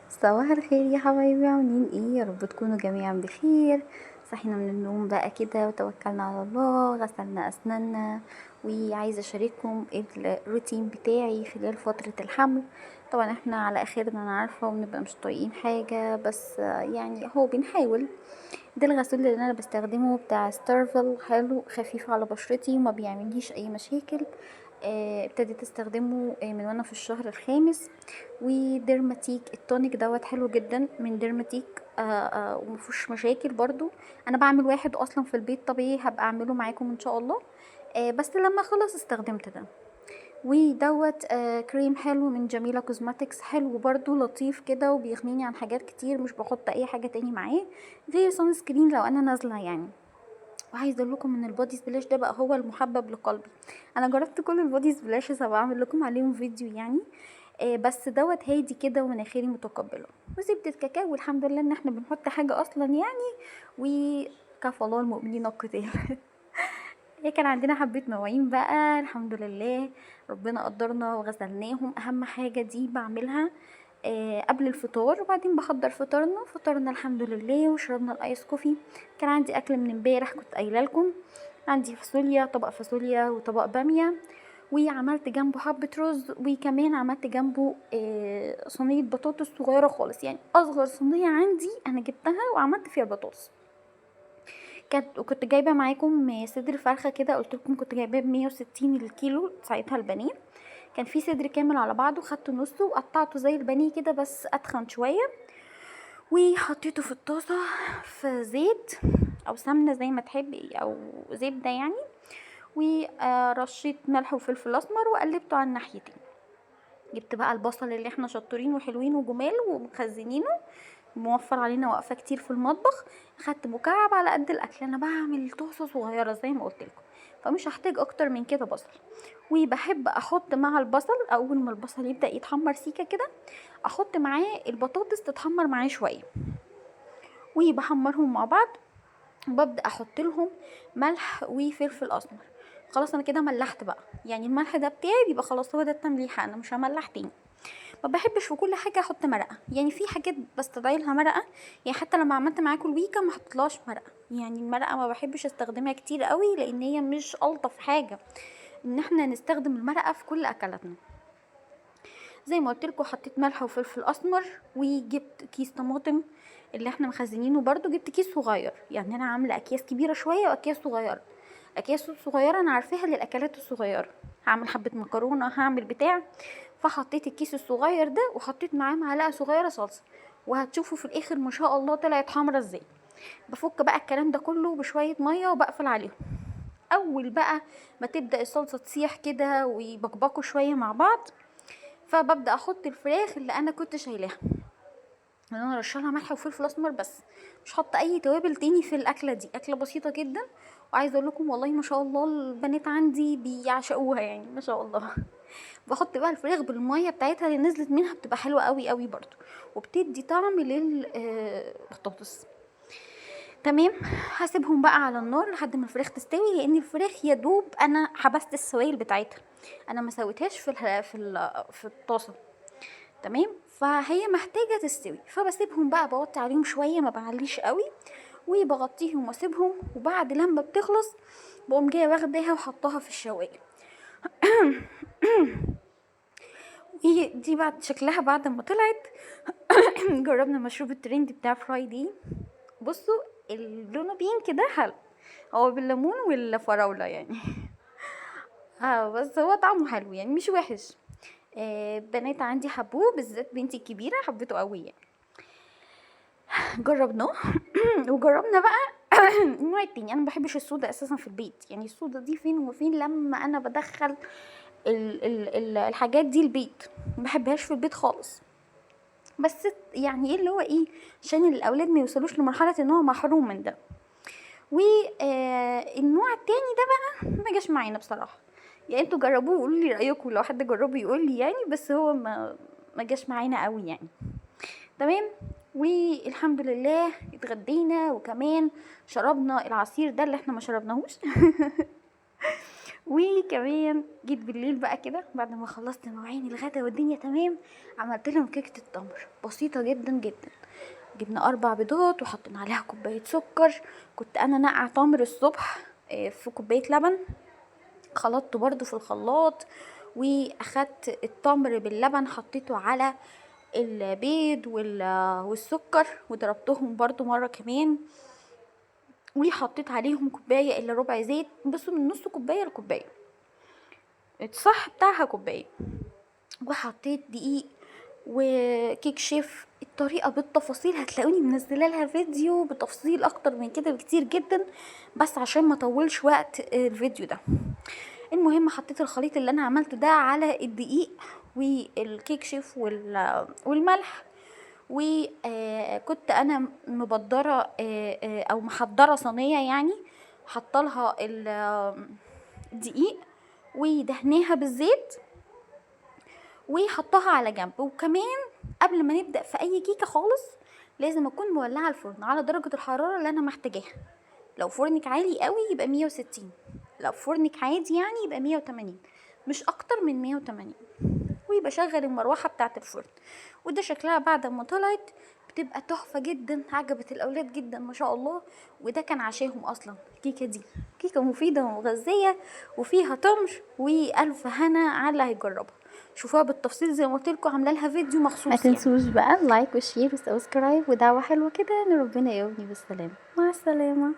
صباح الخير يا حبايبي، عاملين ايه؟ يا رب تكونوا جميعا بخير. صحينا من النوم بقى كده وتوكلنا على الله، غسلنا اسناننا، وعايزه اشارككم الروتين بتاعي خلال فترة الحمل. طبعا احنا على اخرنا، انا عارفه، وبنبقى مش طايقين حاجة، بس هو بنحاول. ده الغسول اللي انا بستخدمه بتاع ستارفل، حلو خفيف على بشرتي وما بيعمليش اي مشاكل. ابتديت استخدمه من وانا في الشهر الخامس. وديرماتيك ال tonic دوت حلو جدا من ديرماتيك، ومفيهوش مشاكل برضو. انا بعمل واحد اصلا في البيت طبيعي، هبقى اعمله معاكم ان شاء الله. بس لما خلص استخدمت ده. ودوت كريم حلو من جميلة كوزماتكس، حلو برضو لطيف كده وبيغنيني عن حاجات كتير، مش بحط اي حاجة تاني معاه غير sunscreen لو انا نازلة. وعايزه اقول لكم ان ال body splash ده بقى هو المحبب لقلبي. انا جربت كل ال body splashes، هبقى اعمل لكم عليهم فيديو. بس دوت هادي كده ومناخيري متقبله. وزبده كاكاو، والحمد لله ان احنا بنحط حاجة اصلا وكفى الله المؤمنين القتال. هي كان عندنا حبه مواعين بقى، الحمد لله ربنا قدرنا وغسلناهم. اهم حاجة دي بعملها قبل الفطار، وبعدين بحضر فطارنا. فطرنا الحمد لله وشربنا ال ice coffee. كان عندي اكل من امبارح كنت قايله لكم، عندي فاصوليا، طبق فاصوليا وطبق باميه، وعملت جنبه حبه رز، وكمان عملت جنبه صينية بطاطس صغيرة خالص، يعني اصغر صينية عندي انا جبتها وعملت فيها بطاطس. وكنت جايبه معاكم صدر فرخة كده، قلت لكم كنت جايباه ب160 الكيلو ساعتها. البانيه كان في صدر كامل على بعضه، خدته نصه وقطعته زي البانيه كده بس اتخن شوية، وحطيته في الطاسه في زيت او سمنه زي ما تحبي او زبدة ورشيت ملح وفلفل اسمر وقلبته على الناحيتين. جبت بقى البصل اللي احنا شطورين وحلوين وجمال ومخزنينه، موفر علينا وقفه كتير في المطبخ. خدت مكعب على قد الاكل، انا بعمل طاسه صغيرة زي ما قلت لكم فمش هحتاج اكتر من كده بصل. وبحب احط مع البصل اول ما البصل يبدا يتحمر سيكه كده احط معاه البطاطس تتحمر معاه شوية، وبحمرهم مع بعض، وببدا احط لهم ملح وفلفل اسمر. خلاص انا كده ملحت بقى، الملح ده بتاعي بيبقى خلاص هو ده التمليحه، انا مش هملح تاني. ما بحبش في كل حاجة احط مرقه، في حاجات بستدعي لها مرقه، حتى لما عملت معاكم الويكا ما حطيتلهاش مرقه، المرقه ما بحبش استخدمها كتير قوي لان هي مش الطف حاجة ان احنا نستخدم المرقه في كل اكلاتنا. زي ما قلت لكم حطيت ملح وفلفل اسمر، وجبت كيس طماطم اللي احنا مخزنينه برضو، جبت كيس صغير، انا عامله اكياس كبيرة شوية واكياس صغيرة. اكياس صغيرة انا عارفاها للاكلات الصغيرة، هعمل حبه مكرونه هعمل بتاع، فحطيت الكيس الصغير ده وحطيت معاه معلقه صغيرة صلصه، وهتشوفوا في الاخر ما شاء الله طلعت حمرا ازاي. بفك بقى الكلام ده كله بشوية مية وبقفل عليهم. اول بقى ما تبدا الصلصه تسيح كده ويبقبقوا شوية مع بعض، فببدا احط الفراخ اللي انا كنت شايلاها، اللي انا رشاها ملح وفلفل اسمر بس، مش حاطه اي توابل تاني في الاكلة دي. اكله بسيطة جدا، وعايزه اقول لكم والله ما شاء الله البنات عندي بيعشقوها، ما شاء الله. بحط بقى الفراخ بالمية بتاعتها اللي نزلت منها، بتبقى حلوة قوي قوي برضو، وبتدي طعم للبطاطس. تمام، هسيبهم بقى على النار لحد ما الفراخ تستوي، لان الفراخ يا دوب انا حبست السوائل بتاعتها، انا ما سويتهاش في الطاسه. تمام، فهي محتاجه تستوي، فبسيبهم بقى، بغطي عليهم شوية ما بعليش قوي، وبغطيهم واسيبهم. وبعد لما بتخلص بقوم جاية واخداها وحطاها في الشوايه. دي بعد شكلها بعد ما طلعت. جربنا مشروب الترند بتاع فرايدي، بصوا اللون pink ده حلو، هو بالليمون والفراوله. بس هو طعمه حلو مش وحش. بنات عندي حبوه، بالذات بنتي الكبيرة حبته قوي. جربناه. وجربنا بقى النوع التاني. انا ما بحبش الصودا اساسا في البيت، الصودا دي فين وفين لما انا بدخل الحاجات دي البيت، ما بحبهاش في البيت خالص. بس يعني ايه اللي هو ايه، عشان الاولاد ما يوصلوش لمرحلة ان هو محروم من ده. النوع التاني ده بقى ما جاش معانا بصراحة، انتوا جربوه وقولوا لي رايكم، لو حد جربه يقول لي بس هو ما جاش معانا قوي. تمام، والحمد لله اتغدينا، وكمان شربنا العصير ده اللي احنا ما شربناهوش. وكمان جيت بالليل بقى كده بعد ما خلصت مواعين الغدا والدنيا تمام، عملت لهم كيكة التمر بسيطة جدا جدا. جبنا 4 بيضات وحطينا عليها كوباية سكر، كنت انا نقع تمر الصبح في كوباية لبن، خلطته برضو في الخلاط، واخدت التمر باللبن حطيته على البيض والسكر وضربتهم برضو مرة كمان، وحطيت عليهم كوباية الا ربع زيت، بس من نص كوباية لكوباية، الصح بتاعها كوباية، وحطيت دقيق وكيك شيف. الطريقة بالتفاصيل هتلاقوني منزله لها فيديو بتفصيل اكتر من كده بكتير جدا، بس عشان ما اطولش وقت الفيديو ده. المهم حطيت الخليط اللي انا عملته ده على الدقيق والكيك شيف والملح، وكنت انا مبدره، او محضرة صينية يعني، حاطه لها الدقيق ودهناها بالزيت وحطها على جنب. وكمان قبل ما نبدا في اي كيكة خالص لازم اكون مولعه الفرن على درجه الحرارة اللي انا محتاجاها. لو فرنك عالي قوي يبقى 160، لو فرنك عادي يعني يبقى 180، مش اكتر من 180، ويبقى شغل المروحة بتاعه الفرن. وده شكلها بعد ما طلعت، بتبقى تحفة جدا، عجبت الاولاد جدا ما شاء الله. وده كان عشاهم اصلا الكيكه دي، كيكة مفيدة ومغذيه وفيها تمر، والف هنا على اللي هيجربها. شوفوها بالتفصيل زي ما قلت لكم، عامله لها فيديو مخصوص. ما تنسوش بقى like و share و subscribe ودعوة حلوة كده ان ربنا يقومني بالسلامة. مع السلامة.